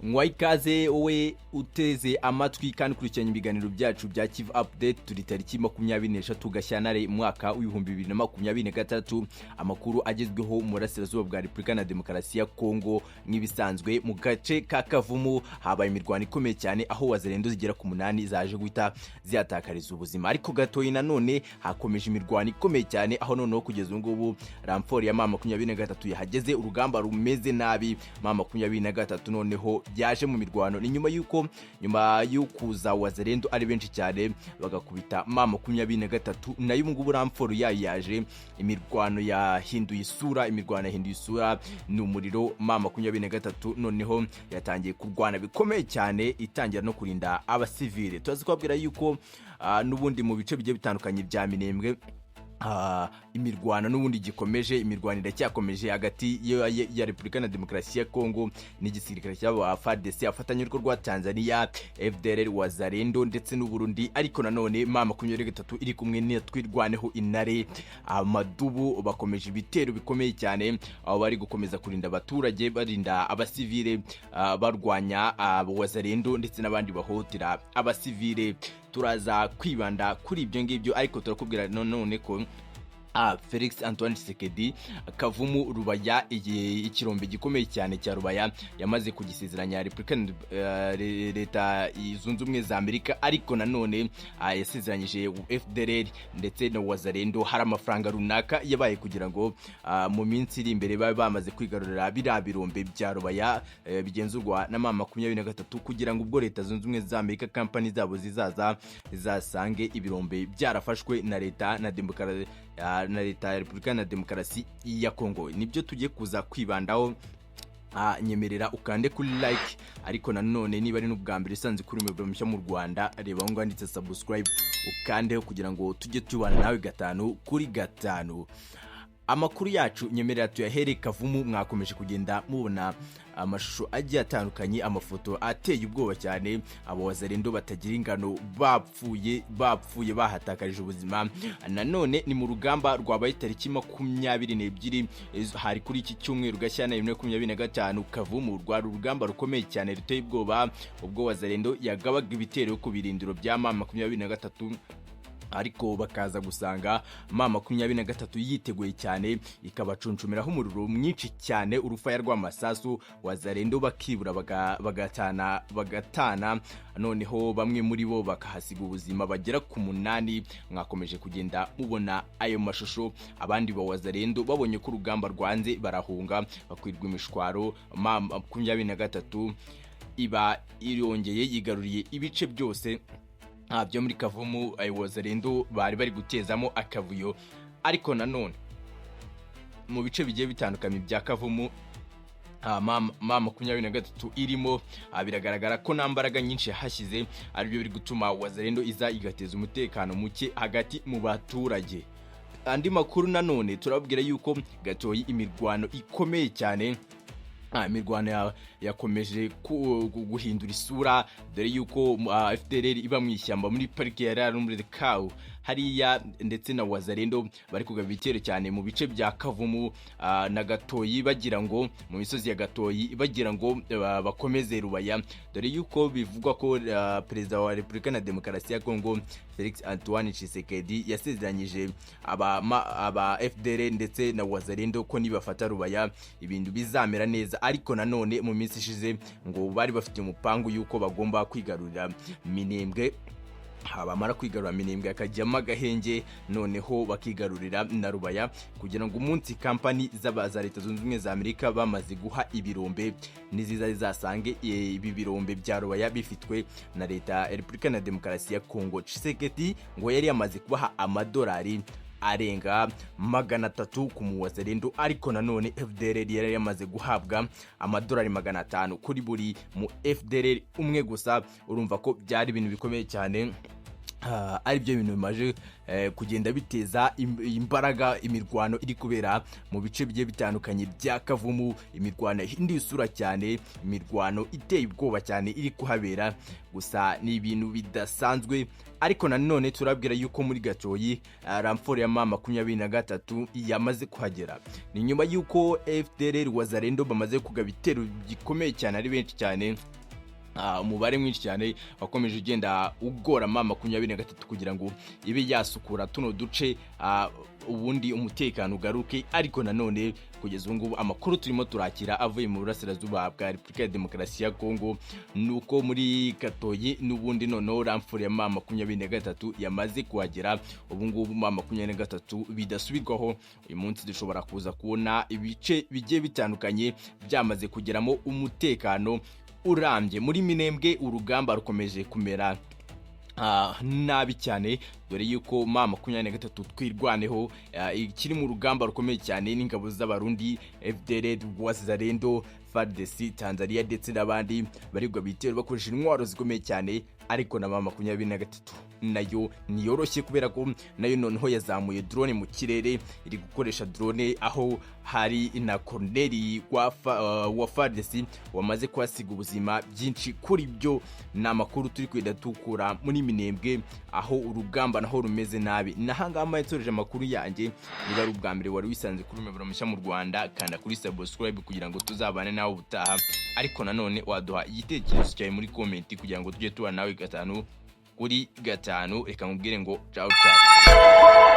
Nywa ikaze wowe uteze amatwi kandi ukurikiranye ibiganiro byacu bya Kivu Update. Turi tariki 23 Gashyantare mwaka w'2026. Amakuru agezweho mu burasirazuba bwa Repubulika na Demokarasi ya Kongo, nk'ibisanzwe mu gace ka Kavumu habaye imirwano ikomeye cyane, aho Wazalendo zigera ku munani zaje guhita zihatakariza ubuzima. Ariko gatoyi nanone hakomeje imirwano ikomeye cyane, aho noneho kugeza ubu ngubu renfort ya M23 yahageze, urugamba rumeze nabi. M23 noneho byaje mu mirwano ni nyuma y'uko nyuma y'ukuza Wazalendo ari benshi cyane bagakubita M23, nayo ubu ngubu renfort yayo yaje, imirwano yahinduye isura, imirwano yahinduye isura, ni umuriro. M23 noneho yatangiye kurwana bikomeye cyane, itangira no kurinda abasivile. Turazi kubabwira yuko n'ubundi mu bice bigiye bitandukanye bya Minembwe imirwano n'ubundi gikomeje, imirwano iracyakomeje hagati ya Repubulika na Demokarasi ya Kongo n'igisirikare cy'aba FARDC afatanyabikorwa rwa Tanzania, FDLR, Wazalendo ndetse n'u Burundi. Ariko nanone M23 iri kumwe na Twirwaneho, Intare, Amadubu bakomeje ibitero bikomeye cyane, aho bari gukomeza kurinda abaturage, barinda abasivile, barwanya Wazalendo ndetse n'abandi bahohotera abasivile. Turaza kwibanda kuri ibyo ngibyo, ariko turakubwira none ko Felix Antoine Tshisekedi, Kavumu, Rubaya, ikirombe gikomeye cyane cya Rubaya yamaze kugisezeranya Repubulika, Leta Zunze Ubumwe za Amerika. Ariko nanone yasezeranyije FDLR ndetse na Wazalendo, hari amafaranga runaka yabaye kugira ngo mu minsi iri imbere babe bamaze kwigarurira biriya birombe bya Rubaya bigenzurwa na M23, kugira ngo ubwo Leta Zunze Ubumwe za Amerika, kampani zabo zizaza zizasange ibirombe byarafashwe na leta na demokarasi, na Leta ya Repubulika na Demokarasi ya Kongo. Nibyo tugiye kuza kwibandaho. Nyemerera ukande kuri like, ariko nanone niba ari n'ubwa mbere usanze kuri umuyoboro mushya mu Rwanda, reba aho ngaho handitse subscribe, ukandeho kugira ngo tujye tubana nawe gatanu kuri gatanu. Amakuru yacu nyemerera tuyahere Kavumu. Mwakomeje kugenda mubona amashusho agiye atandukanye, amafoto ateye ubwoba cyane, abo Wazalendo batagira ingano bapfuye, bapfuye, bahatakarije ubuzima. Nanone ni mu rugamba rwabaye tariki 22, hari kuri iki cyumweru, Gashyantare 2025. Kavumu rwari urugamba rukomeye cyane ruteye ubwoba, ubwo Wazalendo yagabaga ibitero ku birindiro bya M23, ariko bakaza gusanga M23 yiteguye cyane, ikabacuncumiraho umuriro mwinshi cyane, urufaya rw'amasasu, Wazalendo bakibura, bagatana bagatana, noneho bamwe muri bo bakahasiga ubuzima bagera ku munani. Mwakomeje kugenda mubona ayo mashusho. Abandi ba Wazalendo babonye ko urugamba rwanze barahunga, bakwirwa imishwaro. M23 iba irongeye yigaruriye ibice byose byo muri Kavumu ayo Wazalendo bari bari gutezamo akavuyo. Ariko nanone mu bice bigiye bitandukanye bya Kavumu M23 irimo, biragaragara ko nta mbaraga nyinshi yahashyize, aribyo biri gutuma Wazalendo iza igateza umutekano muke hagati mu baturage. Andi makuru nanone turababwira yuko gatoyi imirwano ikomeye cyane, imirwano yakomeje guhindura isura, dore yuko FDLR iba mu ishyamba muri parike ya Rumre Kawu hariya ndetse na Wazalendo bari kugaba ibitero cyane mu bice bya Kavumu na Gatoyi, bagira ngo mu misozi ya Gatoyi, bagira ngo bakomeze Rubaya, dore yuko bivugwa ko Perezida wa Repubulika na Demokarasi ya Kongo Felix Antoine Tshisekedi yasezeranyije aba FDLR ndetse na Wazalendo ko nibafata Rubaya ibintu bizamera neza. Ariko nanone mu minsi ishize ngo bari bafite umupangu yuko bagomba kwigarurira Minembwe, bamara kwigarura Minembwe hakajyamo agahenge, noneho bakigarurira na Rubaya, kugira ngo umunsi kampani z'aba za Leta Zunze Ubumwe za Amerika bamaze guha ibirombe niziza zizasange ibi birombe bya Rubaya bifitwe na Leta ya Repubulika na Demokarasi ya Kongo. Tshisekedi ngo yari yamaze kubaha amadolari arenga 300 ku muwazalendo, ariko nanone FDLR yari yamaze guhabwa amadolari 500 kuri buri mu FDLR umwe gusa. Urumva ko byari ibintu bikomeye cyane. Ari byo bintu bimaze kugenda biteza imbaraga imirwano iri kubera mu bice bigiye bitandukanye bya Kavumu. Imirwano ihinduye isura cyane, imirwano iteye ubwoba cyane iri kuhabera. Gusa ni ibintu bidasanzwe, ariko nanone turabwira yuko muri Gatoyi renfort ya M23 yamaze kuhagera. Ni nyuma y'uko FDLR, Wazalendo bamaze kugaba ibitero gikomeye cyane, ari benshi cyane. Umubare mwinshi cyane wakomeje ugenda ugora M23 kugira ngo ibe yasukura tuno duce, ubundi umutekano ugaruke. Ariko nanone kugeza ubu ngubu amakuru turimo turakira avuye mu burasirazuba bwa Repubulika ya Demokarasi ya Kongo ni uko muri Katoyi n'ubundi noneho renfort ya M23 yamaze kuhagera. Ubu ngubu M23 bidasubirwaho, uyu munsi dushobora kuza kubona ibice bigiye bitandukanye byamaze kugeramo umutekano urambye. Muri Minembwe urugamba rukomeje kumera nabi cyane, dore yuko M23 Twirwaneho ikiri mu rugamba rukomeye cyane n'ingabo z'Abarundi, FDLR, Wazalendo, FARDC, Tanzania ndetse n'abandi barigwa bitero bakoresha intwaro zikomeye cyane. Ariko na M23 nayo niyoroshye, kubera ko nayo noneho yazamuye drone mu kirere, iri gukoresha drone, aho hari na koroneri wa FARDC wamaze kuhasiga ubuzima. Byinshi kuri byo ni amakuru turi kugenda dukura muri Minembwe, aho urugamba naho rumeze nabi. Nahangaha nsoreje amakuru yanjye. Niba ari ubwa mbere wari wisanze kuri Umuyoboro Mushya mu Rwanda, kanda kuri subscribe kugira ngo tuzabane nawe ubutaha. Ariko nanone waduha igitekerezo cyawe muri comment kugira ngo tujye tubana nawe 5 kuri 5. Reka nkubwire ngo ciao ciao.